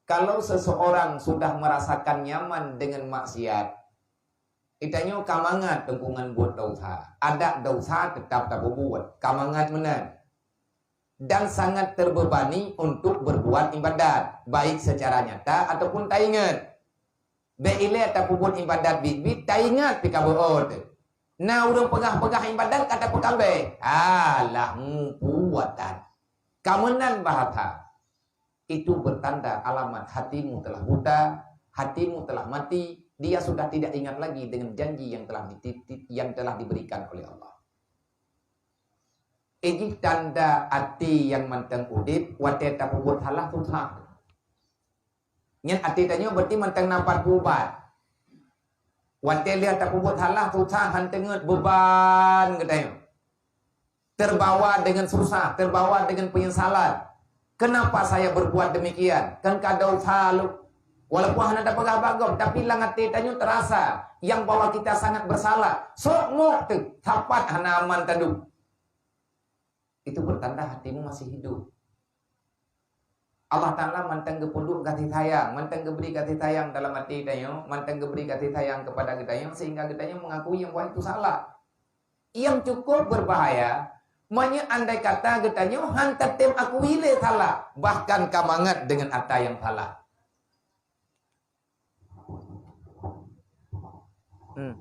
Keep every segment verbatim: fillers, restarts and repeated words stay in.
Kalau seseorang sudah merasakan nyaman dengan maksiat, geutanyoe ka mangat teungku ngon buet desya. Adak desya teutap tapeubuet, ka mangat meunan. Dan sangat terbebani untuk berbuat ibadat, baik secara nyata ataupun taingat. Bék ilée tapeubuet ibadat biet-biet, taingat pih ka beuôt. Na ureuëng peugah-peugah ibadat ka tapeukabeh. Alah, mupuatan. Ka meunan bahasa. Itu bertanda alamat hatimu telah buta, hatimu telah mati, dia sudah tidak ingat lagi dengan janji yang telah diti-, yang telah diberikan oleh Allah. Ijih tanda até nyang mantong udeb, watée tapeubuet salah susah. Nyan até tanyoe berarti mantong na pat peuubat. Watée lheueh tapeubuet salah susah, han teungeut beuban geutanyoe. Terbawa dengan susah, terbawa dengan penyesalan. Kenapa saya berbuat demikian? Kan ka desya lom. Walaupun hana tapeugah bak gob, tapi lam até tanyoe terasa yang bahwa kita sangat bersalah. Sok mok teuh, sapat hana aman taduek. Itu pertanda hatimu masih hidup. Allah Ta'ala mantong geupeuduek kasih sayang, mantong geubri kasih sayang dalam até tanyoe, mantong geubri kasih sayang kepada geutanyoe, sehingga geutanyoe mengakui yang bahwa itu salah. Yang cukup berbahaya, meunyoe andai kata geutanyoe han tatem akui lé salah, bahkan ka mangat dengan ata yang salah. Hmm.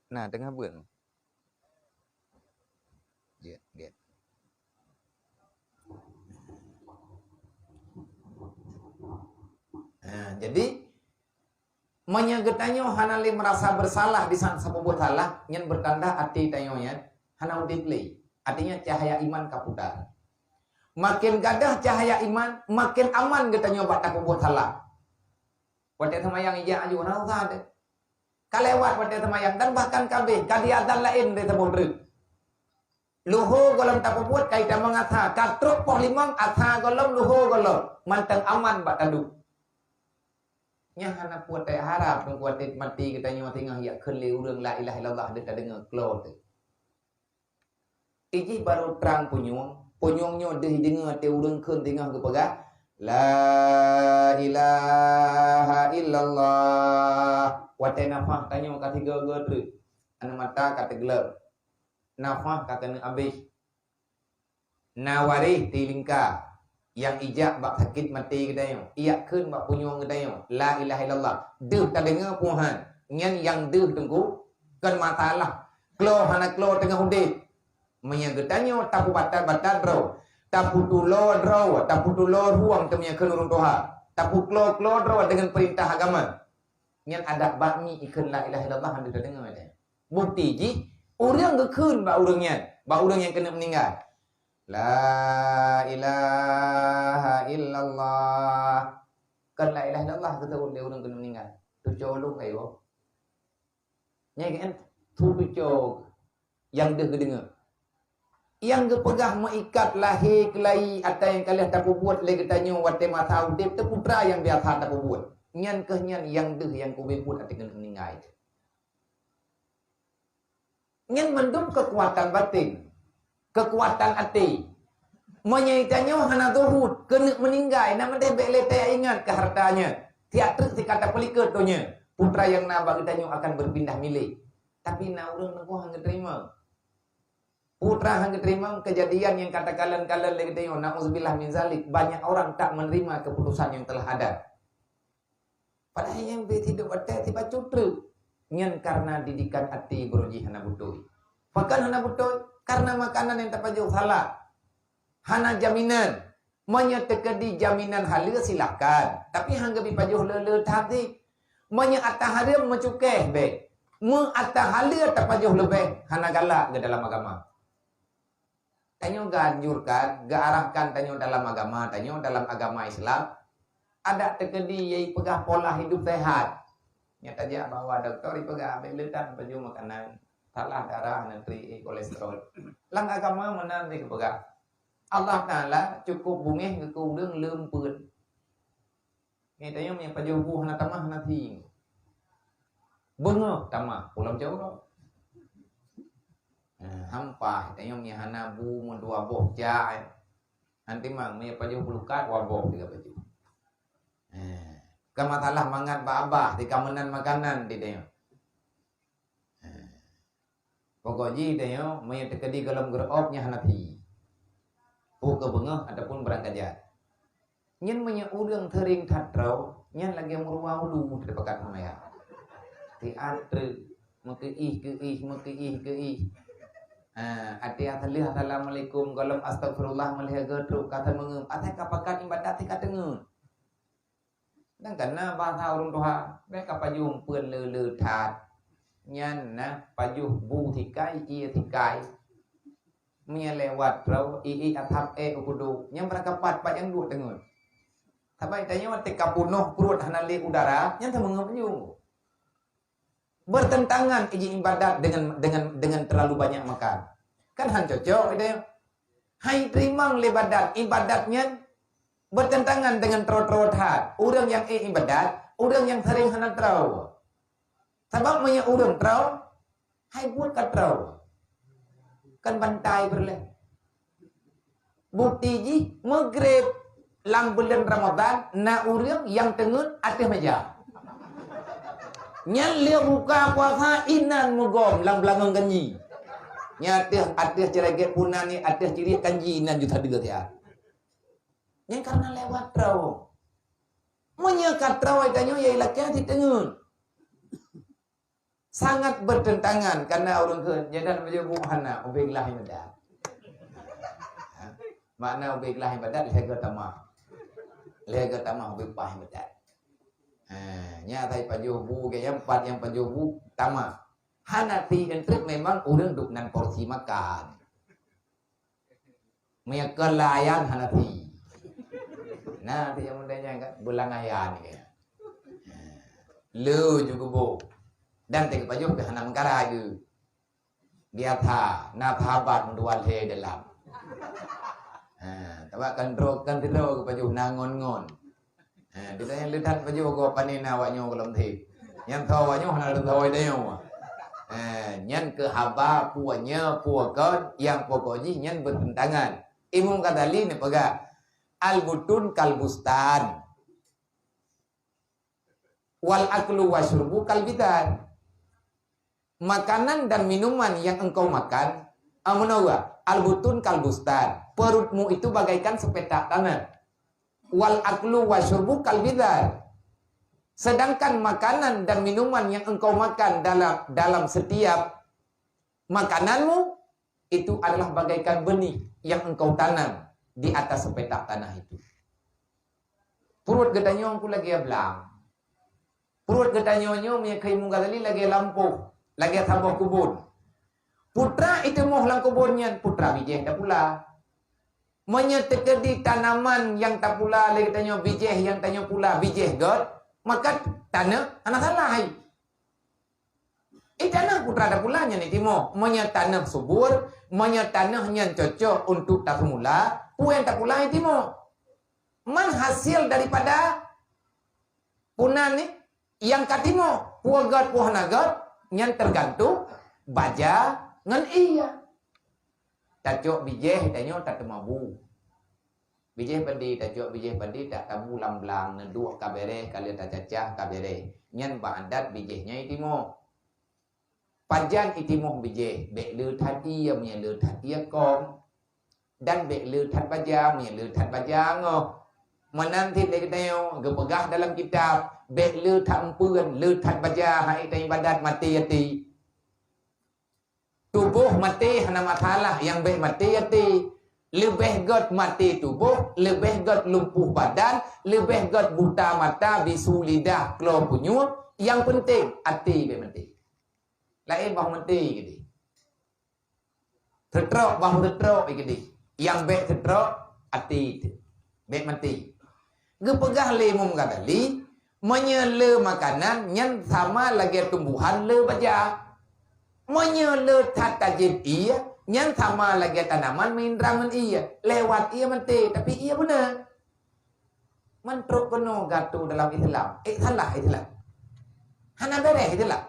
Nah, tengah buet. Jeuet, jeuet. Ha, jadi, meunyoe geutanyoe hana lé merasa bersalah di saat tapeubuet salah, nyan bertanda até tanyoe nyan hana udeb lé. Artinya, cahaya iman ka pudar. Makin gadôh cahaya iman, makin aman geutanyoe bak tapeubuet salah. Watée seumayang ijak aju, hana usah deh. Ka lewat watée seumayang dan bahkan ka abéh, ka di azan laén lé saboh treuk. Luho gohlom tapeubuet ka itamong asa, ka trok poh limong asa gohlom, luho gohlom, mantong aman bak taduek. Nyan hana peue taharab teungku watée maté geutanyoe singoh jak kheun lé ureuëng la ilaha illallah deuh tadeungoe klo teuh. Ijih barô trang punyueng, punyueng nyoe deuh ideungoe até ureuëng kheun singoh geupeugah, "La ilaha illallah." Watée nafah tanyoe ka sigoe-goe treuk, aneuk mata ka teugleueng, nafah ka keuneuk abéh. Na waréh tilingka nyang ijak bak sakét maté geutanyoe, ijak kheun bak punyueng geutanyoe, "La ilaha illallah." Deuh tadeungoe peue han, nyan nyang deuh teungku, kon masalah klo hana klo teungoh udeb. Meunyoe geutanyoe tapeubatat-batat droe, tapeutulo droe, tapeutulo ruwang teuh meunyoe kheun ureuëng tuha, tapeuklo-klo droe deungon peurintah agama, nyan adak bak mi ikheun la ilaha illallah hana tadeungoe lé. Bukti jih, ureuëng geukheun bak ureuëng nyan, bak ureuëng nyang keuneuk meuninggai, "La ilaha illallah." Kon la ilaha illallah geuteuôt lé ureuëng keuneuk meuninggai. Tuco lôn kayée. Nyan kan? Tuco nyang deuh geudeungoe. Nyang geupeugah meuikat lahé keulayi ata nyang ka lheueh tapeubuet lé geutanyoe watée masa udeb teuh putra nyang biasa tapeubuet. Nyan kheueh nyan nyang deuh nyang kubeuet ateueh keuneuk meuninggai. Nyan mandum keukuatan batin, keukuatan até. Meunyoe tanyoe hana zuhud, keuneuk meuninggai, na meudeh bék lé taya ingat keu harta nyan. Siat treuk sika tapeulikot donya, putra nyang na bak geutanyoe akan berpindah milék. Tapi na ureuëng teungku han geuteurimong. Putra han geuteurimong, keujadian nyang ka takalon-kalon lé geutanyoe, na'udzubillah min zalik, banyak orang tak menerima keputusan yang telah ada. Padahai nyang bit hidup watée sibacut treuk. Nyan karena didikan até beureuji hana beutôi. Pakon hana beutôi? Karena makanan nyang tapajoh salah. Hana jaminan. Meunyoe teukeudi jaminan haleue, silahkan. Tapi han geubi pajoh le-le that jih. Meunyoe ata hareuem, meucukéh bék. Meu ata haleue tapajoh leubeh, hana galak geuh dalam agama. Tanyoe geuanjurkan, geuarahkan tanyoe dalam agama tanyoe, dalam agama Islam, adak teukeudi jipeugah pola hidup sehat. Nyan tajak bak dokto jipeugah, "Bék le that pajoh makanan, salah darah, neutri, eh, kolesterol." Lam agama meunan jipeugah. Allah Taala cukup beungéh keu ureuëng leumpeuet. Nyan tanyoe meunyoe pajoh bu hana tamah, hana thieng. Beungoh tamah, pulang cawrok. Nah, hampa tanyoe meunyoe hana bu meudua boh jak, eh. Nanti mang, meunyoe pajoh bulukat, waboh tiga baju. Eh, bukan masalah mangat babah, tika meunan makanan di tanyoe. Eh, pokok jih tanyoe, meunyoe teukeudi gohlom geureu'ob nyan hana thi. Peue keu beungoh ataupun barang kajat. Nyan meunyoe ureuëng seuring that troe, nyan lagée meuruwa ulu teupakat seumayang. Siat treuk, meukeuih-keuih, meukeuih-keuih. Ha, até asaleuh assalamualaikum, gohlom astagfirullah meulhée geutrok ka teumeungeuem, asai ka pakat iébadat ka teungeut. Dan kana bahasa ureuëng tuha, bék ka pajoh umpeuen le-le that. Nyan na pajoh bu sikai, ié sikai. Meunyoe lewat troe, ié asab ék u kudu. Nyan barangkapat pat nyang duek teungeut. Saban tanyoe teuka punoh pruet hana lé udara, nyan teumeungeuem ju. Bertentangan iji ibadat dengan, dengan, dengan terlalu banyak makan. Kan han cocok itu. Hai teurimong lé badan, ibadat nyan bertentangan dengan troe-troe that. Ureuëng nyang ék ibadat, ureuëng nyang sering hana troe. Sabab meunyoe ureuëng troe, hai buet ka troe. Kan bantai peureulée. Bukti jih, Maghrib lam buleuen Ramadhan na ureuëng nyang teungeut ateueh meja. Nyan lheueh buka puasa inan meugom lam beulangong kanji. Nyan ateueh, ateueh ceureuget punan ni, ateueh ciriek kanji inan ju sadeue siat. Nyan karena lewat troe. Meunyoe ka troe tanyoe ya ilakée siteungeut. Sangat bertentangan, karena ureuëng kheun, jadan baju bu hana, ubé glah ibadat. Ha? Makna ubé glah ibadat, lhée geutamah. Lhée geutamah ubé paih ibadat. Ha, nya tai pajoh bu, gaya empat nyang pajoh bu, tamah. Hana ti entrek memang ureuëng duk nan porsi makan. Meunyoe keu layan hana thi. Nah, ti nyang mudanya kan, beulang ayan kan. Le ju geuboh. Dan teuka pajoh pih hana meukarai geu. Biasa, na sahabat meutuan lhée dalam. Ha, tabak kan droe, kan sidroe geupajoh na ngon-ngon. Ha, di tanyoe le that pajoh gob pane na awak nyoe gohlom theb. Nyang tho awak nyoe hana teuthoi tanyoe. Ha, nyan keuh haba peue nyoe peue kon nyang pokok jih nyan bertentangan. Imam Ghazali neupeugah, "Al-butun kal bustan, wal aklu wasyurbu kal bidar." Makanan dan minuman yang engkau makan, ah, meunoe, al-butun kal bustan, perutmu itu bagaikan sepetak tanah. Wal aklu wasyurbu kal bidar. Sedangkan makanan dan minuman yang engkau makan dalam, dalam setiap makananmu, itu adalah bagaikan benih yang engkau tanam di atas sepetak tanah itu. Pruet geutanyoe ku lagée blang. Pruet geutanyoe nyoe meunyoe keu Imam Ghazali lagée lampôh, lagée saboh keubon. Peue teuma itimoh lam keubon nyan, peue teuma bijéh tapula. Meunyoe teukeudi tanaman nyang tapula lé geutanyoe, bijéh nyang tanyoe pula, bijéh gét, maka tanoh hana salah. Eh, tanoh peue teuma tapula nyan itimoh. Meunyoe tanoh subur, meunyoe tanoh nyan cocok untuk tapeumula, peue nyang tapula itimoh. Man hasil daripada punan ni, nyang ka timoh, peue gét, peue hana gét, nyan teugantung baja ngon ié. Tacok bijéh tanyoe tateuma bu. Bijéh padi, tacok bijéh padi, tak tabu lam blang, neuduek ka béréh, ka lheueh tacacah ka béréh. Nyan bak adat bijéh nyan itimoh. Pajan itimoh bijéh, bék le that ié, meunyoe le that ié kong. Dan bék le that baja, meunyoe le that baja ngoh. Meunan cit lé geutanyoe geupeugah dalam kitab, bék le that eumpeuen, le that baja, hai tanyoe ibadat maté até. Tuboh maté hana masalah, nyang bék maté até. Leubeh gét maté tuboh, leubeh gét lumpuh badan, leubeh gét buta mata, bisu lidah, klo punyueng, nyang peunteng até bék maté. Laén bah maté keudeh. Teutrok bah teutrok keudeh. Nyang bék teutrok até teuh. Bék maté. Geupeugah lé Imam Ghazali, meunyoe le makanan nyan sama lagée tumbuhan le baja. Meunyoe le that tajép ié, nyan sama lagée tanaman meuindra ngon ié. Lewat ié maté, tapi ié beuna. Man trok keunoe gatoe dalam Islam. Eh, salah Islam. Hana béréh Islam.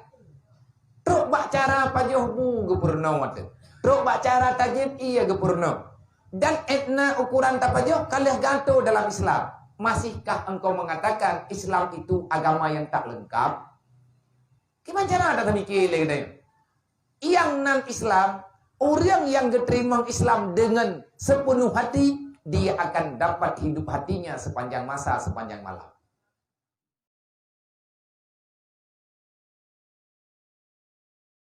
Trok bak cara pajoh bu geupeurunoe watée. Trok bak cara tajép ié geupeurunoe. Dan etna ukuran tapajoh ka lheueh gantoe dalam Islam. Masihkah engkau mengatakan Islam itu agama yang tak lengkap? Kiban cara dah tamikir lé geutanyoe? Nyang nan Islam, ureuëng nyang geuteurimong Islam dengan sepenuh hati, dia akan dapat hidup hatinya sepanjang masa, sepanjang malam.